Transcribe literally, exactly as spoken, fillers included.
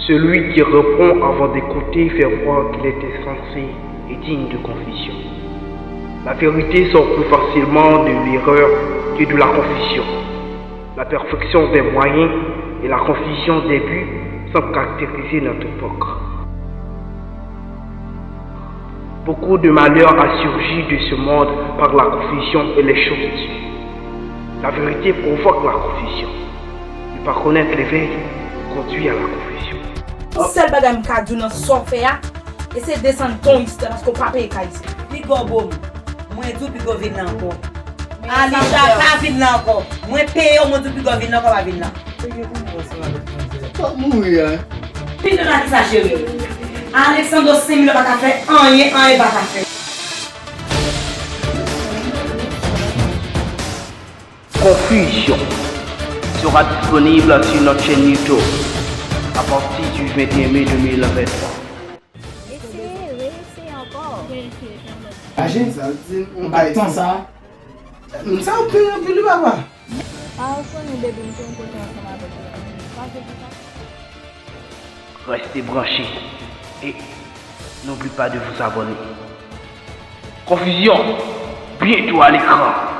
Celui qui répond avant d'écouter fait voir qu'il est insensé et digne de confusion. La vérité sort plus facilement de l'erreur que de la confusion. La perfection des moyens et la confusion des buts semblent caractériser notre époque. Beaucoup de malheurs ont surgi de ce monde par la confusion et les choses tues. La vérité provoque la confusion. Ne pas connaître l'éveil conduit à la confusion. Yon sèl bagay m ka di w nan sa w fè a, eseye desann ton istè paske w pa peye kay isit. Piga w bo m. Mwen di w piga w vin la ankò. Alija pa vin la ankò. Mwen peye w, mwen di w piga w vin la ankò, pa vin la. Fòk mouri a. Vin la kisa cheri? Alexandro senk mil pa ka fè anyen, anyen pa ka fè. Confusion sera disponible sur notre chaîne YouTube à partir du vingt et un mai deux mille vingt-trois. Eseye, reyeseye ankò. Aje, sa di, m bay tan sa. Moun sa yo pire anpil wi papa. Pa rekonnen bebe m te yon kote ansanm avèk li. Pa vle di sa. Restez branchés et n'oublie pas de vous abonner. Confusion, bientôt à l'écran.